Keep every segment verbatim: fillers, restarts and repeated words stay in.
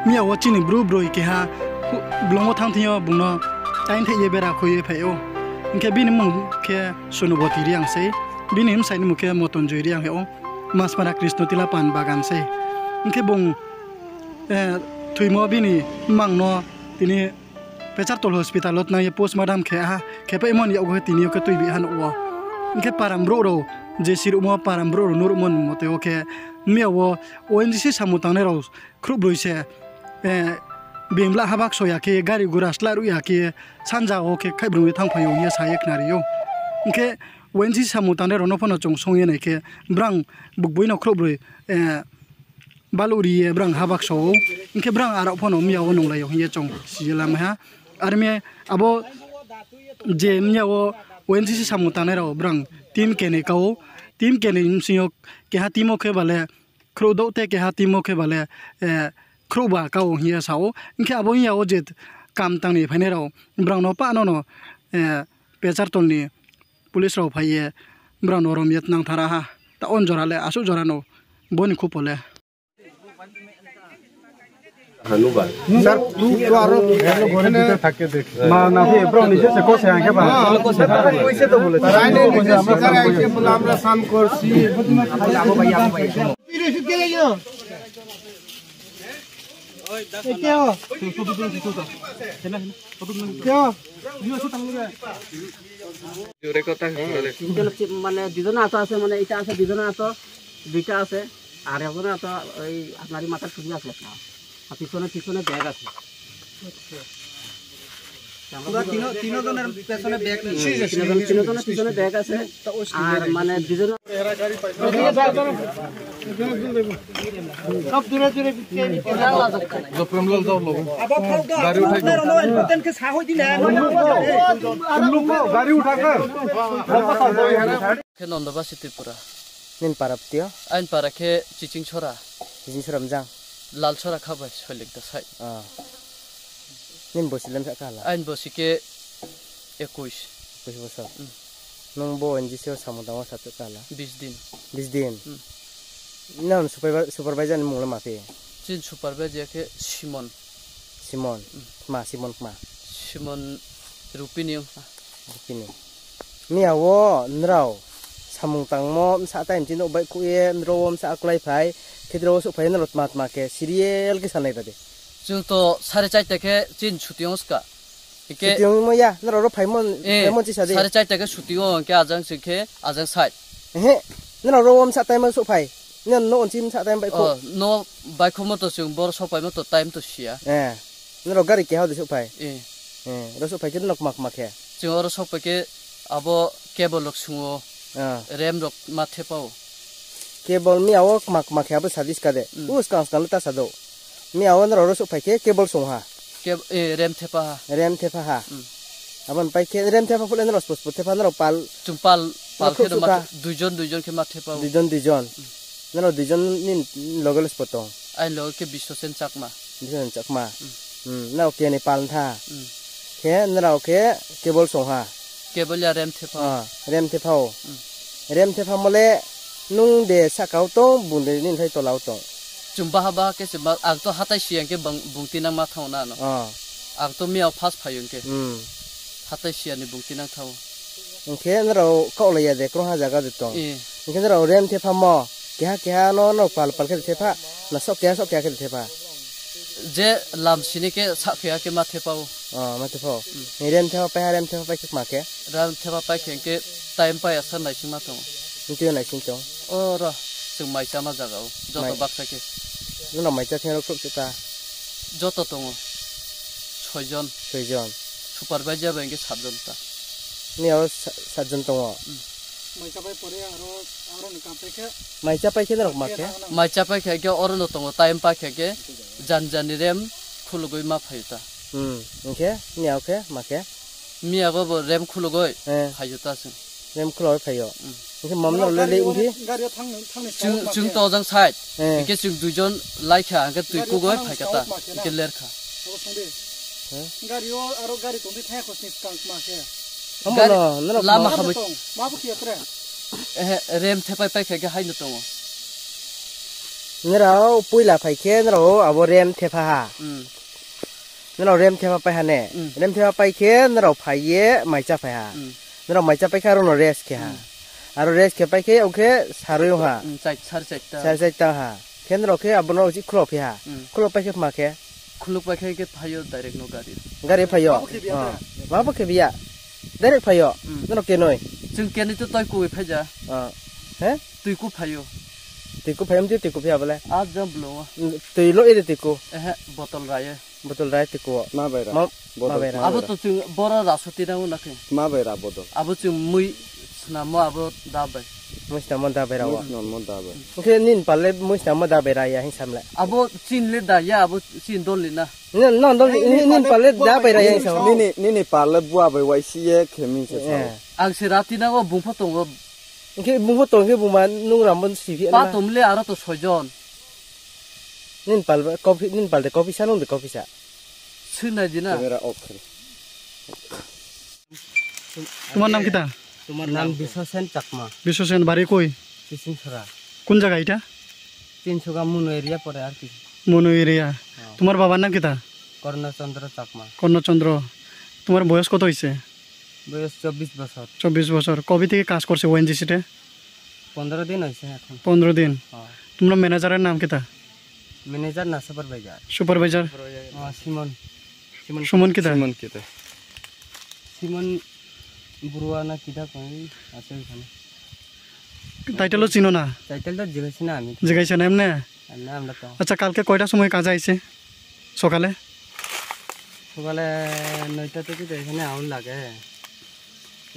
Miya wo chini bru broi keha, hu-, blong wo thanng thing yo bung no tainthai ye bera khui ye phai ou. Hing khe bini mmung khe Sunuboti Reang sei, bini bsai ni mmung khe Motonjoi Reang hing ou, Masmara Krishno Tila Pan Bagan sei. Hing khe bung, eh, thoimo bini mmang no tini Pechartol hospital wo tnang ye postmortem khe ha, khe paimo ni yakgu khe tini yo khe tuibi ha nouh wo. Hing khe param brouh rao, je siruhmo param brouh rao nuhruhmo ni mote wo khe, miya wo O N G C samung tangnai rao khrouhbroi se, eh, bini bla habak so ya khe, gari gura sla ruh ya khe, sanja wo khe khaihbrung ye thanngphai ou hing ye sa ye khnari ou. Hing khe O N G C samung tangnai rao no pho no chung song ye nai khe, brang bugboi no khrouhbroi, eh, baluh ri ye brang habak so ou. Hing khe brang arao pho no miya wo nunglai ou hing ye chung si ye lamai ha. Are mi abo je miya wo O N G C samung tangnai rao brang team kenoi ka ou. Team kenoi bsing yo keha team wo khe ba le khrouh douh tei keha team wo khe ba le, eh, khrouhba ka ou hing ye sa ou. Hing khe abo miya wo je kam tang ni phainai rao brang no pah no no, eh, Pechartol ni police rao phai ye brang no rom ye tnang thara ha. Taoh wo jora le asuh jora no bo ni khupo le. Sir, proof তো আরো এখানে থাকে দেখি। না, না, এই ব্রাউন নিচে সে কোথায় আগে বা? হ্যাঁ, কইছে তো বলেছে। লাইনে নিচে স্বীকার আইছে বলে আমরা সাইন করছি। এ কে ও? কে ও? দুজন আছে, মানে এটা আছে, দুজন আছে, দুইটা আছে, আর একজন আছে, ওই আপনারই মাথার টুপি আছে একটা, আর পিছনে, পিছনে ব্যাগ আছে। পুরা তিন, তিন জনের পেছনে ব্যাগ নিয়ে। তিন জন, তিন জনের পিছনে ব্যাগ আছে, আর মানে দুজন। সব দূরে দূরে। জপ্রেমলাল যাও লোক। গাড়ি উঠাই দাও। গাড়ি উঠাই দাও। Khe Nondobasi Tripura. Nini para ptio? Aini para khe Chiching Sora. Chiching Sora mjang? Lal Sora kha bai, Soilik da sai. Ah. Nini bosi lemsa kha la? Aini bosi khe ekuis. Ekuis bosor. Hmm. Nung bo N G C o samung tang wo sa kha la? Bis din. Bis din? Hmm. Nang supervi-, supervisor ni mung le ma phi? Chini supervisor khe Simon. Simon. Hmm. Kma, Simon kma? Simon Rupini ong kha. Rupini. Miya wo nrao samung tangmo bsa time chini baihkhouh ye nrao wo bsa klái phai, khe nrao wo souhphai ye nrao tma tma khe serial khe sanai ra de. Chung to sare charta khe chini chuti ong ska. Hingkhe chuti ongmo ya, nrao ro phaimo, eh, phaimo chisa de. Sare charta khe chuti ong khe ajang sing khe ajang side. Ehe, nrao ro wo bsa time wo souhphai. Nrao no onchi bsa time baihkhouh. Oh, no baihkhouhmo to chung boro souhphaimo to time to siya. Eh. Nrao gari keha de souhphai? Eh. Eh, ro souhphai khe nrao kma kma khe? Chung oro souhphai khe abo cable rok sung o, ah, rem rok ma thepa o. Cable miya wo kma kma khe abo sadi ska de. Hmm. U skang skang le ta sa do. Miya wo nrao ro souhphai khe cable sung ha. Keb-, eh, rem thepa ha. Rem thepa ha. Hmm. Abo ni pai khe rem thepa phuh le nrao spo spo thepa nrao pal. Chung pal, pal khe no ma, duijon, duijon khe ma thepa o. Duijon, duijon. Hmm. Nrao duijon ni loge le spo tong? Aini loge khe Biswasen Chakma. Biswasen Chakma. Hmm. Hmm, nrao keni pal tha. Hmm. Khe nrao khe cable sung ha. Cable ya rem thepa. Ah, rem thepa o. Hmm. Rem thepa mo le nung de saka wo tong, bung de nini thai tola wo tong? Chung baha baha khe se ba, ang to hatai siya khe bung, bung tinang ma thanng na no. Ah. Ang to miya wo first phai ong khe. Hmm. Hatai siya ni bung tinang thanng o. Hingkhe nrao kaohlai ya de, krungha zaga de tong. Eh. Hingkhe nrao rem thepa mo, keha keha no, no pal pal khe de thepa, na sok keha sok keha khe de thepa? Je lam sini khe sak keha khe ma thepa o. Oh, ma thepa o. Hmm. Rem thepa pai ha, rem thepa pai khe kma khe? Rem thepa pai khe hingkhe time pai asa naising ma tong o. Hingkhe naising tong? Oro, chung mai chama zaga o, joto baksa khe. Nrao mai cha khe ro khrouh se ta? Joto tong o. Soi jon. Soi jon. Supervisor bai hingkhe sat jon ta. Miya wo sa-, sat jon tong o. Hmm. Mai cha pai pore aro, aro ni kam pai khe? Mai cha pai khe nrao kma khe? Mai cha pai khe, khe oro no tong o, time pai khe, khe jan jan ni rem khulugoi ma phai ta. Hmm, hingkhe miya wo khe ma khe? Miya bo bo rem khulugoi, eh, phai ta sing. Rem khulugoi phai o. Hmm. Hingkhe mam no le le ongphi? Chung, chung to jang side. Eh. Hingkhe chung duijon lai kha, hingkhe tui kugoi phai kha ta. Hingkhe ler kha. Abo song di. He? Gari o aro gari tong di thai kho sini skang kma khe. Amo gari no, no lama hamai. Ma bo khe ya tre? Eh, rem thepai pai khe, khe hai no tong o. Nrao poila phai khe nrao abo rem thepha ha. Hmm. Nrao rem thepha pai ha ne? Hmm. Rem thepha pai khe nrao phai ye maicha phai ha. Hmm. Nrao maicha pai khe aro no rest khe ha. Hmm. Aro rest khe pai khe ong khe saroi ong ha. Hmm, char, sare charta. Sare charta ha. Khe nrao khe abo no uchi khulo phi ha. Hmm. Khulo pai khe ma khe? Khuluk pai khe khe phai yo direct no gari. Gari phai yo? Abo khe biya. Oh. Ma bo khe biya. Direct phai yo? Hmm. Nrao kenoi? Chung kenoi to toi kui phai ja. Oh. He? Tui ku phai yo. Tui ku phai yo, mti tui ku phai ya bole? A jang blong o. Tui lo ede tui ku. Ehe, botol ra ye. Botol ra ye tui ku o. Ma bai ra. Ma, botol ma bai ra. Abo to chung boro ra soti na o na khe. Ma bai ra botol. Abo chung mui snamo abo da bai. Mui snamo da bai ra o. Mui snamo da bai. Khe nin pal le mui snamo da bai ra ya hing sam le. Abo chin le da ya, abo chin dol le na. Nin, non dol, nin, nin pal le da bai ra ya hing sam. Nini, nini pal le bua bai waisi ye khe min se sa. Eh. Ang se rati na o bung pho tong o. Hingkhe bung pho tong khe bung ma nung ram bo si phi na. Pa tom le aro to soijon. Nin pal ba, kauphi, nin pal de kauphi sa, nung de kauphi sa. Sui nai di na. Camera off khe. তোমার নাম কিতা? তোমার নাম নাম কি? বিশ্বসেন চাকমা। বিশ্বসেন, বাড়ি কই? চিচিংছড়া। কোন জায়গা এটা? চিনসুগা মনু এরিয়া পড়ে আর কি। মনু এরিয়া। হ্যাঁ। তোমার বাবার নাম কিতা? কর্ণচন্দ্র চাকমা। কর্ণচন্দ্র। তোমার বয়স কত হইছে? বয়স চব্বিশ বছর। চব্বিশ বছর। কবে থেকে কাজ করছে ওএনজিসি তে? পনেরো দিন হয়েছে এখন। পনেরো দিন। হ্যাঁ। তোমরা ম্যানেজারের নাম কিতা? ম্যানেজার না সুপারভাইজার? সুপারভাইজার। ও, সিমন। সিমন। সুমন কিতা? সিমন কিতা? সিমন বড়ুয়া না কিতা কই আছে ওখানে। টাইটেলও চিনো না? টাইটেল তো জিজ্ঞেস না আমি। জিজ্ঞাসা না এমনি? এমনি আমরা তো। আচ্ছা, কালকে কয়টার সময় কাজে আইছে? সকালে? সকালে নয়টা থেকে তো এখানে আউন লাগে।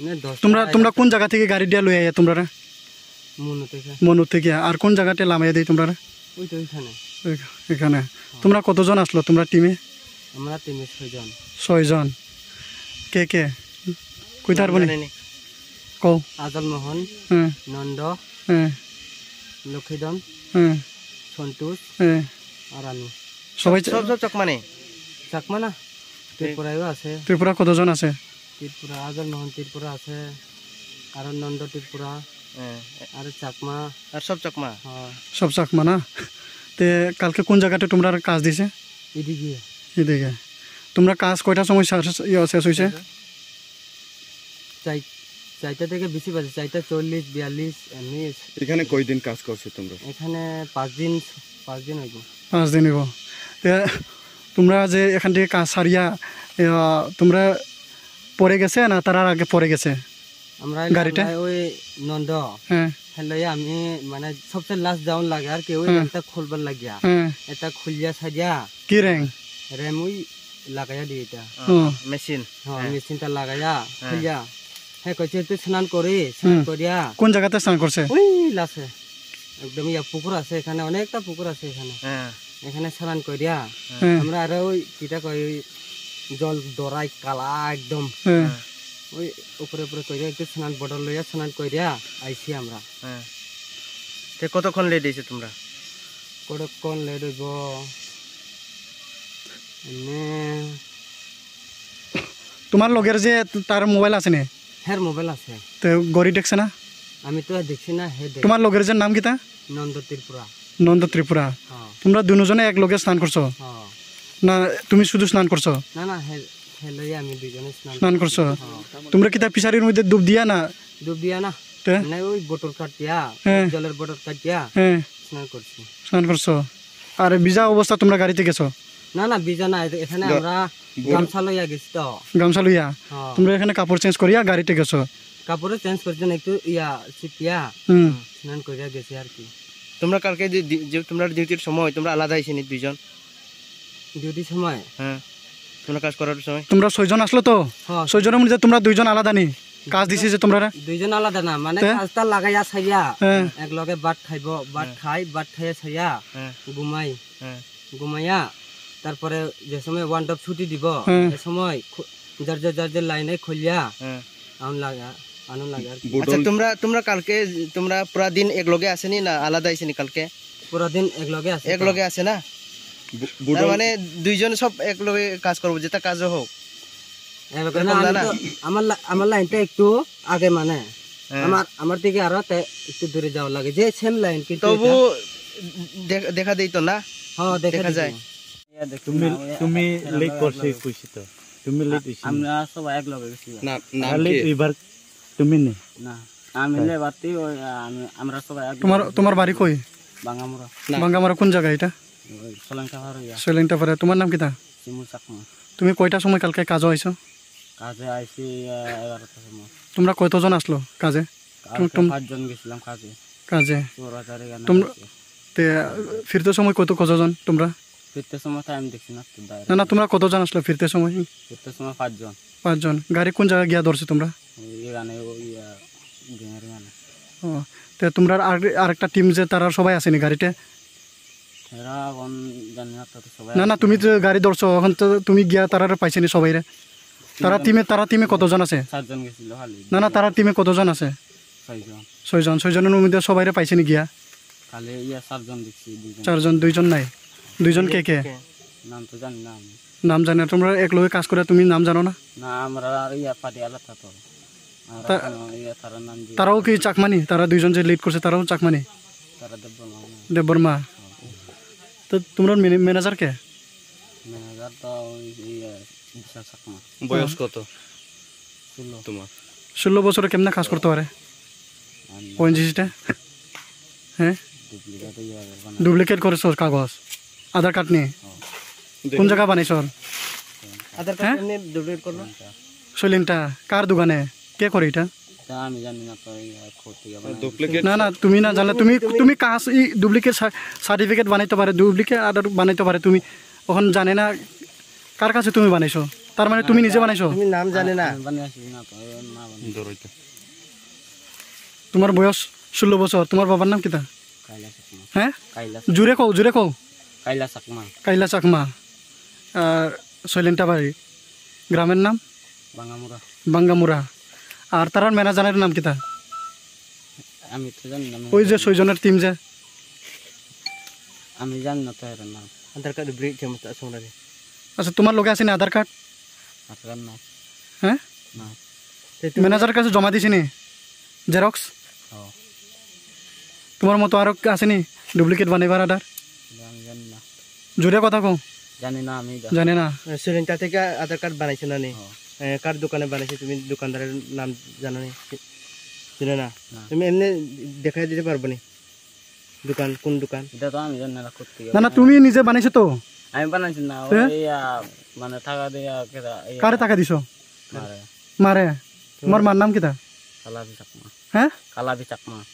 মানে দশটা, তোমরা, তোমরা এগারোটা। কোন জায়গা থেকে গাড়ি দিয়া লই আইয়া তোমরা? মনু থেকে। মনু থেকে। আর কোন জায়গাতে লামাইয়া দেয় তোমরা? ওই তো ওইখানে। এখ-, এখানে। হ্যাঁ। তোমরা কতজন আসলো তোমরা টিমে? আমরা টিমে ছয়জন। ছয়জন। কে কে? কইতার নাম বনি? জানি নি। কও। আজল মোহন, হ্যাঁ। নন্দ, হ্যাঁ। লক্ষ্মীদন, হ্যাঁ। সন্তোষ, হ্যাঁ। আর আমি। সবাই সব, সব, সব চাকমা নি? চাকমা না। ত্রিপুরায়ও আছে। ত্রিপুরা কতজন আছে? ত্রিপুরা, আজল মোহন ত্রিপুরা আছে, আরো নন্দ ত্রিপুরা, হ্যাঁ। আরো চাকমা। আর সব চাকমা? হ্যাঁ। সব চাকমা না? তে কালকে কোন জায়গাতে তোমরা কাজ দিছে? এদিকে। এদিকে। তোমরা কাজ কয়টার সময় শেষ, ইয়ে, শেষ হইছে? চার-, চারটা থেকে বেশি বাজে, চারটা চল্লিশ, বিয়াল্লিশ, এমনি। এখানে কয়দিন কাজ করছো তোমরা? এখানে পাঁচ দিন, পাঁচ দিন হইব। পাঁচ দিন হইব। তে তোমরা যে এখান থেকে কাজ সারিয়া, আহ, তোমরা পরে গেছে না তার আগে পরে গেছে? আমরা গাড়িটা? আমরা ওই নন্দ। হ্যাঁ। হ্যাঁ, লইয়া আমি মানে সবচেয়ে লাস্ট যাওন লাগে আর কি, ওই হ্যাঁ। একটা খুলবার লাগিয়া। হ্যাঁ। এটা খুলিয়া সারিয়া। কি রেং? রেম ওই লাগাইয়া দিয়ে এটা। ও। মেশিন। হ্যাঁ, হ্যাঁ। মেশিনটা লাগাইয়া, হ্যাঁ। খুলিয়া। হ্যাঁ, কইছে, "তুই স্নান করি, স্নান হুম। করিয়া।" কোন জায়গাতে স্নান করছে? ওই লাসে। একদম ইয়া পুকুর আছে এখানে, অনেকটা পুকুর আছে এখানে। হ্যাঁ। এখানে স্নান করিয়া। হ্যাঁ। আমরা আরো ওই কিটা কই, ওই জল দরাই কালা একদম। হ্যাঁ। ওই উপরে উপরে করিয়া একটু স্নান বটল লইয়া স্নান করিয়া আইছি আমরা। হ্যাঁ। তে কতক্ষণ লেট হইছে তোমরা? কতক্ষণ লেট হইব? এমনি তোমার লগের যে তার মোবাইল আছে নি? হ্যাঁ, মোবাইল আছে। তে ঘড়ি দেখছে না? আমি তো দেখছি না, হে দেখছে। তোমার লগের যে নাম কিতা? নন্দ ত্রিপুরা। নন্দ ত্রিপুরা। হ্যাঁ। তোমরা দুজনে এক লগে স্নান করছো? হ্যাঁ। না, তুমি শুধু স্নান করছো? না, না, হে, হে লইয়া আমি দুজনে স্নান স্নান করছি। করছো? হ্যাঁ। তোমরা কিতা ফিশারির মধ্যে ডুব দিয়া না? ডুব দিয়া না। তে? মানে ওই বোতল কাটিয়া, হ্যাঁ। জলের বোতল কাটিয়া হ্যাঁ। স্নান করছি। স্নান করছো। আর ভিজা অবস্থা তোমরা গাড়িতে গেছো? না, না, ভিজা না, এ-, এখানে গা-, আমরা গামছা লইয়া গেছি তো। গামছা লইয়া? হ্যাঁ। তোমরা এখানে কাপড় চেঞ্জ করিয়া গাড়িতে গেছো? কাপড়ও চেঞ্জ করছি না, একটু ইয়া, চিপিয়া হুম। স্নান করিয়া গেছি আর কি। তোমরা কালকে যে ডি-, যে তোমরা ডিউটির সময় তোমরা আলাদা আইছো নি দুইজন? ডিউটির সময়? হ্যাঁ। তোমরা কাজ করার সময়? তোমরা ছয়জন আসলো তো? হ্যাঁ। ছয়জনের মধ্যে তোমরা দুইজন আলাদা নি? কাজ দিছি যে তোমরা? দুইজন আলাদা না, মানে তে? কাজটা লাগাইয়া সাইয়া, হ্যাঁ। এক লগে ভাত খাইব, ভাত হ্যাঁ। খাই, ভাত খাইয়া সাইয়া, হ্যাঁ। ঘুমাই। হ্যাঁ। ঘুমাইয়া, তারপরে যে সময় ওয়ান ডপ ছুটি দিব, হ্যাঁ। এ সময় খু-, যার যার, যার যার লাইনে খুলিয়া, হ্যাঁ। আউন লাগা, আনুন লাগা আর কি। আচ্ছা, তোমরা, তোমরা কালকে, তোমরা পুরা দিন এক লগে আছো নি না আলাদা আইছো নি কালকে? পুরা দিন এক লগে আছি এক তো। লগে আছে না? বু-, তার বুডল মানে দুইজন সব এক লগে কাজ করবো, যেটা কাজও হোক। এক লগে এরকম না, আমি দাদা? তো, আমার লা-, আমার লাইনটা একটু আগে মানে। হ্যাঁ। আমার, আমার থেকে আরো তে-, একটু দূরে যাওয়া লাগে, যে সেম লাইন, কিন্তু তবু এটা দেখ-, দেখা দেই তো না? হ্যাঁ, দেখা দেখা দেই যায়। তো। ইয়া দেখি তুমি, না, ওই তুমি এক লেট লগে করছো, এক লগে। কইছি তো। তুমি লেট আ-, হইছো। আমরা সবাই এক লগে গেছি। না, নাম খালি কি? এবার তুমি নি? না, আমি হ্যাঁ। লেবারটি ওই, আ, আমি, আমরা সবাই এক তোমার, লগে তোমার গেছি। বাড়ি কই? বাঙ্গামুড়া। না। বাঙ্গামুড়া কোন জায়গা এটা? ওই সলেংটা পাহাড় ইয়া। সলেংটা পাহাড়। তোমার নাম কিতা? শিমুল চাকমা। তুমি কয়টার সময় কালকে কাজে আইছো? কাজে আইছি, আহ, এগারোটার সময়। তোমরা কতজন আসলো কাজে? কালকে তুম-, তুম-, পাঁচজন গেছিলাম কাজে। কাজে? চৌরাচারে গান তুম-, গাইছে। তে, ফিরতে সময় কত, কতজন তোমরা? ফিরতে সময় তো আমি দেখছি না, তো direct। না, না, তোমরা কতজন আসলো ফিরতে সময়? ফিরতে সময় পাঁচজন। পাঁচজন। গাড়ি কোন জায়গায় গিয়া ধরছে তোমরা? ওই এখানে, ওই, আহ, ডিঙের এখানে। ও, তে তোমরা আর, আরেকটা টিম যে তারা সবাই আসেনি গাড়িতে? এরা এখন জানি না, তো সবাই না, না, আসছে। তুমি যে গাড়ি ধরছো, এখন তো তুমি গিয়া তারারে পাইছো নি সবাইরে? তারা তিনজন। টিমে, তারা টিমে কতজন আছে? চারজন গেছিল খালি। না, না, তারা টিমে কতজন আছে? ছয়জন। ছয়জন, ছয়জনের মধ্যে সবাইরে পাইছো নি গিয়া? খালি ইয়া চারজন দেখছি, দুইজন। চারজন, দুইজন নাই? দুইজন কে কে? নাম তো জানি না আমি। নাম জানি না, তোমরা এক লগে কাজ করে তুমি নাম জানো না? না, আমরা আর ইয়া পার্টি আলাদা তো। আমরা তা-, কোনো ইয়া তারা নাম দিয়ে তারাও কি চাকমানি? তারা দুইজন যে লিড করছে, তারাও চাকমানি? তারা দেববর্মা মনে হয়। দেববর্মা। হ্যাঁ। তো তোমরা ম্যানে-, ম্যানেজার কে? ম্যানেজার তো ওই ইয়ে, বিশাল চাকমা। বয়স কত ষোলো। তোমার? ষোলো বছরে কেমনে কাজ করতে পারে? আমি ওএনজিসি তে? হ্যাঁ? ডুপ্লিকেট ইয়ে বানায়। ডুপ্লিকেট করেছো কাগজ? আধার কার্ড নিয়ে? হ্যাঁ। কোন জায়গা বানাইছো? আধার কার্ড হ্যাঁ? এমনি ডুপ্লিকেট করলো। সলিনটা কার দোকানে? কে করে এটা? তা আমি জানি না তো, এই খোঁজ থেকে বানায়। ডুপ্লিকেট না, না, তুমি না জানলে, তুমি, তুমি তুমি কাজ, ই ডুপ্লিকেট সা-, সার্টিফিকেট বানাইতে পারে, ডুপ্লিকেট আধার বানাইতে পারে, তুমি এখন জানে না, কার কাছে তুমি বানাইছো? তার মানে তুমি নিজে বানাইছো? তুমি নাম জানে না। আমি বানিয়ে আসি না তো, এই মা বানিয়ে। ধরো এটা। তোমার বয়স ষোলো বছর, তোমার বাবার নাম কিতা? কাইলা চাকমা। হ্যাঁ? কাইলা। জুরে কও, জুরে কও। কাইলা চাকমা। কাইলা চাকমা। আর সৈলেন্টাবাড়ি। গ্রামের নাম? বাঙ্গামুড়া। বাঙ্গামুড়া। আর তারার ম্যানেজারের নাম কিতা? আমি তো জানি না। ওই যে ছয়জনের টিম যে। আমি জানি না তো এর নাম। আধার কার্ড ডুপ্লিকেট কেমন তা শুনলাম। আচ্ছা, তোমার লগে আছে নি আধার কার্ড? আধার কার্ড নাই। হ্যাঁ? না। তে তুমি ম্যানেজারের কাছে জমা দিছি নি? জেরক্স? হ্যাঁ। তোমার মতো আরো আছে নি ডুপ্লিকেট বানাইবার আধার? আমি জানি না। জোরে কথা কও। জানি না আমি এটা। জানে না। এ, সুরেন, তা থেকে আধার কার্ড বানাইছে না নি? হ্যাঁ। এ, কার দোকানে বানাইছে? তুমি দোকানদারের নাম জানো নি? চিনো না? না। তুমি এমনি দেখাই দিতে পারবো নি? দোকান, কোন দোকান? এটা তো আমি জানি না, কোথা থেকে না, না, বানায়। তুমি নিজে বানাইছো তো? আমি বানাইছি না, হ্যাঁ? ওই, আ, মানে টাকা দিয়ে, আ, কেটা, ইয়া। কারে টাকা দিছো? মারে। মারে? তোমার মার নাম কিতা? কালাবি চাকমা। হ্যাঁ? কালাবি চাকমা।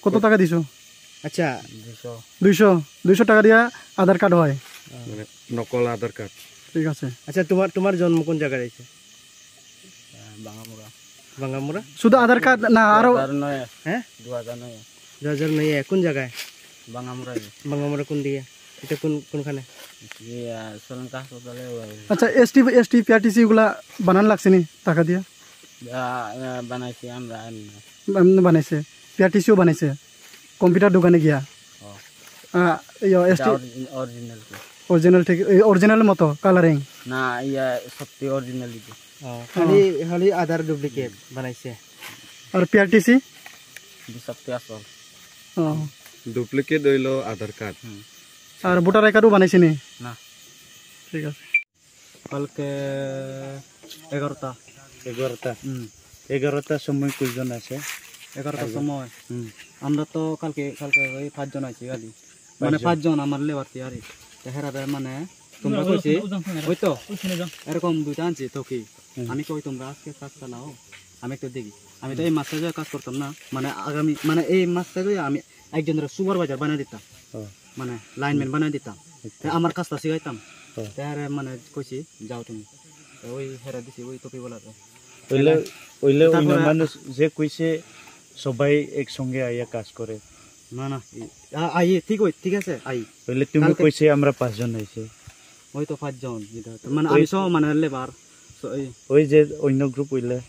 কত টাকা দিছো? আচ্ছা। দুইশো। দুইশো? দুইশো টাকা দিয়া আধার কার্ড হয়? হ্যাঁ। মানে নকল আধার কার্ড। ঠিক আছে। আচ্ছা, তোমার, তোমার জন্ম কোন জায়গায় হয়েছে? আহ, বাঙ্গামুড়া। বাঙ্গামুড়া? শুধু আধার কার্ড না, আরো দুই হাজার নয়। হ্যাঁ? দুই হাজার নয়। দুই হাজার নয়, কোন জায়গায়? বাঙ্গামুড়া। বাঙ্গামুড়া কোন দিকে? এটা কোন, কোনখানে? ইয়ে, আহ, সরকারি হাসপাতালে ওই। আচ্ছা, এসটি, এসটি, পিআরটিসি গুলা বানান লাগছে নি টাকা দিয়া? আহ, আহ, বানাইছি আমরা এমনি। এমনি বানাইছে? পিআরটিসিও বানাইছে? কম্পিউটার দোকানে গিয়া? ও। আহ, ইয়ে, এটা এসটি অরিজিন-, অরিজিনাল কি? অরিজিনাল ঠিক, এই অরিজিনাল মতো কালারিং? না, ইয়া, সত্যি অরিজিনাল দিকে। ও, খালি, খালি আধার ডুপ্লিকেট বানাইছে। আর পিআরটিসি? সত্যি আসল। ও। ডুপ্লিকেট হইলো আধার কার্ড। হুম। আর ভোটার আই কার্ডও বানাইছে নি? না। ঠিক আছে। কালকে এগারোটা। এগারোটা? হুম। এগারোটার সময় কয়জন আছে? এগারোটার সময়? হুম। আমরা তো কালকে, কালকে ওই পাঁচজন আছি খালি। মানে পাঁচজন। পাঁচজন আমার লেবার কি আরে। তো হেরা বে মানে তোমরা কইছি, ওই তো, এরকম দুইটা আনছি তো কি? হুম। আমি কই তোমরা আজকে কাজ চালাও, আমি একটু দেখি। আমি তো এই মাসে যে কাজ করতাম না, মানে আগামী, মানে এই মাসে যে আমি একজনের সুপারভাইজার বানাই দিতাম। ও। মানে লাইনম্যান বানাই দিতাম। আচ্ছা। তে আমার কাজটা শিখাইতাম। ও। তে আরে মানে কইছি, "যাও তুমি।" তে ওই হেরা দিছি, ওই টুপি বলা তো। ওইলে, ওইলে তারপরে অন্য মানুষ যে কইছে সবাই একসঙ্গে আইয়া কাজ করে। না, না, এই, আ-, আই, ঠিক ওই, ঠিক আছে, আই। ওইলে তুমি কালকে কইছে আমরা পাঁচজন আইছি। ওই তো পাঁচজন, এটা তো, মানে, ওই আমি সহ, মানে, লেবার, সো, এই ওই যে অন্য গ্রুপ হইলে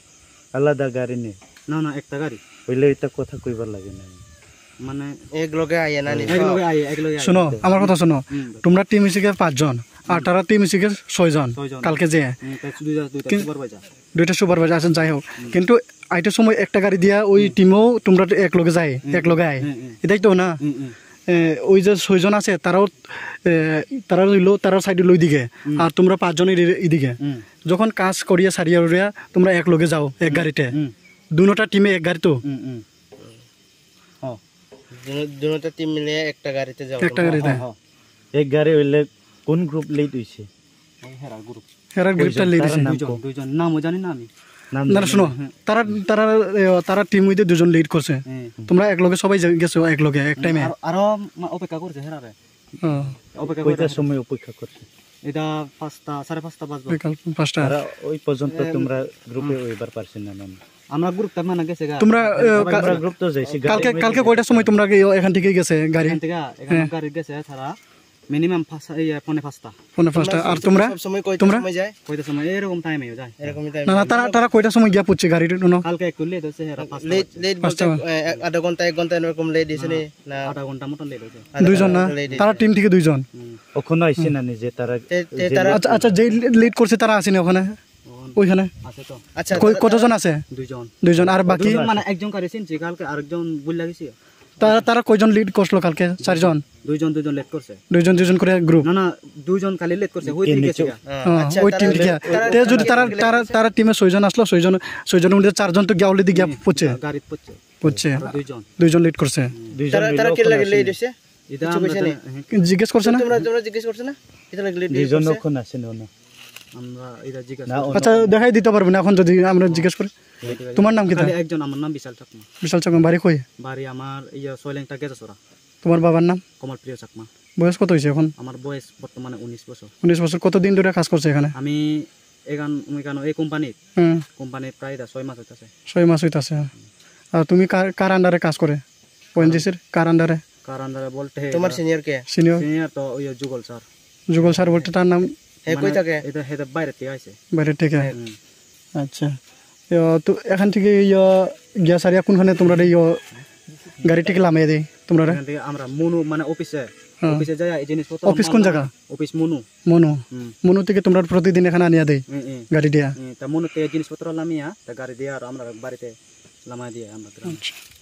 আলাদা গাড়ি নিয়ে। না, না, একটা গাড়ি। হইলে এটা কথা কইবার লাগে না। মানে, এক লগে আইয়া না নি? এক লগে আইয়া, এক লগে আইয়া। শোনো, আমার কথা শোনো। হুম। তোমরা টিম হিসেবে পাঁচজন, আর হুম। তারা টিম হিসেবে ছয়জন, ছয়জন। কালকে যে। হুম, তাই দুইটা, দুইটা কিন-, সুপারভাইজার। দুইটা সুপারভাইজার আছেন, যাই হোক। হুম। কিন্তু আইটার সময় একটা গাড়ি দিয়া ওই হুম। টিমও তোমরা এক লগে যায়, হুম, এক লগে আয়। হুম, হুম। এটাই তো না? হুম, হুম। ওই যে ছয়জন আছে, তারাও, এ, তারা রইলো, তারার সাইডে হইলো ওইদিকে, আর তোমরা পাঁচজন এদিকে। যখন কাজ করিয়া সারিয়া উরিয়া তোমরা এক লগে যাও, এক গাড়িতে, দুনোটা টিমে এক গাড়ি তো? হুম, হুম। ও। দুনো-, দুনোটা টিম মিলে একটা গাড়িতে যাও একটা তোমরা? গাড়িতে। হ্যাঁ, হ্যাঁ। এক গাড়ি হইলে কোন গ্রুপ লিড হইছে? ওই হেরার গ্রুপ। হেরার গ্রুপটা কয়জন? লিড তার হইছে। নাম দুইজন, কো? দুইজন। নামও জানি না আমি। নাম না, জানি শুনো, না। তারা, তারা, এ, তারা টিম হইতে দুজন লিড করছে। হুম। তোমরা এক লগে সবাই যা-, গেছো এক লগে, এক টাইমে। আর, আরো মা-, অপেক্ষা করছে হেরারে। ও। অপেক্ষা কয়টার করে সময় অপেক্ষা করছে? এটা পাঁচটা, সাড়ে পাঁচটা বাজলো। বিকাল পাঁচটা। তারা ওই পর্যন্ত এম, তোমরা গ্রুপে হুম। ওইবার পারছে না, না? আমরা গ্রুপটা মানে গেছে গা। তোমরা, এ, সবাই কা-, আমরা গ্রুপ তো যাইছি, গাড়ি কালকে, কালকে কয়টার সময় তোমরা গিয়ে এখান থেকে গেছে গাড়ি? এখান থেকে, এখান হ্যাঁ। গাড়ি গেছে তারা মিনিমাম পাঁচ, এই, পৌনে পাঁচটা। পৌনে পাঁচটা। আর তোমরা? সব সময় কয়টার তোমরা? সময় যায়? কয়টার সময়? এরকম টাইমে যায়। এরকমই টাইমে। না, না, তারা, তারা কয়টার সময় গিয়া পড়ছে গাড়ির জন্য? কালকে একটু লেট হয়েছে, এরা পাঁচটা লেট, বাজে। লেট বলতে, পাঁচটা। এ, আধা ঘন্টা, এক ঘন্টা এরকম লেট হয়েছে না, নি? না। আধা ঘন্টা মতন লেট হয়েছে। আধা দুইজন না? ঘন্টা লেট তারা হয়েছে। টিম থেকে দুইজন। হুম। ওখানে আইছে হুম। না নি যে তারা, তে, তে যে তারা আচ্ছা, আচ্ছা, যে লেট করছে তারা আসেনি ওখানে? ওখানে? ওখানে আছে তো। আচ্ছা, কই, আচ্ছা, কতজন আছে? দুইজন। দুইজন, আর বাকি? দুইজন মানে একজন কারে চিনছি, কালকে আরেকজন ভুল লাগিছে। তারা, তারা কয়জন লিড করছিল কালকে? চারজন? দুইজন, দুইজন লেট করছে। দুইজন, দুইজন করে গ্রুপ? না, না, দুইজন খালি লেট করছে, হই এ, থেকে নিচে। গেছে গা। হ্যাঁ, আচ্ছা, ওই তারা টিম থেকে। তারা তে যদি তারা, তারা, তারা টিমে ছয়জন আসলো, ছয়জন, ছয়জনের মধ্যে চারজন তো গিয়া already গিয়া হুম, পড়ছে। গাড়িত পড়ছে। পড়ছে। আর দুইজন। দুইজন লেট করছে। হুম। দুইজন তারা, মিলে তারা কি ওখানে লাগে আছে। লেট হইছে? এটা কিছু আমরা কইছে তো নি? না, হ্যাঁ। জিজ্ঞেস করছে না? তোমরা, তোমরা জিজ্ঞেস করছো না? এটা লাগে লেট দুইজন করছে? ওখানে আছে না, না? আমরা এটা জিজ্ঞেস না, করছি। আচ্ছা, দেখাই দিতে পারবে না এখন যদি আমরা জিজ্ঞেস করি? লেট হয়ে তোমার গেছে। নাম কি খালি তার? একজন, আমার নাম বিশাল চাকমা। বিশাল চাকমা, বাড়ি কই? বাড়ি আমার ইয়ে ছয়লেংটা গেজাছড়া। তোমার বাবার নাম? কমলপ্রিয় চাকমা। বয়স কত হয়েছে এখন? আমার বয়স বর্তমানে উনিশ বছর। উনিশ বছর। কতদিন ধরে কাজ করছো এখানে? আমি এখান, এখানে এই কোম্পানিত, হুম। কোম্পানিত প্রায় দা ছয় মাস হইতাছে। ছয় মাস হইতাছে। আর তুমি কার, কার আন্ডারে কাজ করে? ওএনজিসির কার আন্ডারে? কার আন্ডারে বলতে তোমার এটা সিনিয়র কে? সিনিয়র? সিনিয়র তো ওই যুগল স্যার। যুগল স্যার বলতে তার নাম? হ্যাঁ, কই মানে থাকে? এটা, এটা বাইরে থেকে আইছে। বাইরে থেকে? হুম। আচ্ছা। ইয়া, তো এখান থেকে ইয়া, গিয়া সারিয়া কোনখানে তোমরা ইয়া, গাড়ি থেকে লামাই দেয় তোমরা? এখান থেকে আমরা মনু মানে অফিসে, হ্যাঁ। অফিসে যাই এই জিনিসপত্র অফিস কোন মাল জায়গা? অফিস মনু। মনু? হুম। মনু থেকে তোমরা প্রতিদিন এখানে আনিয়া দেয় হুম, হুম। গাড়ি দিয়া? হুম, তা মনু থেকে জিনিসপত্র লামিয়া, তা গাড়ি দিয়া আর আমরা বাড়িতে লামাই দিয়ে আমরা গ্রামে। আচ্ছা।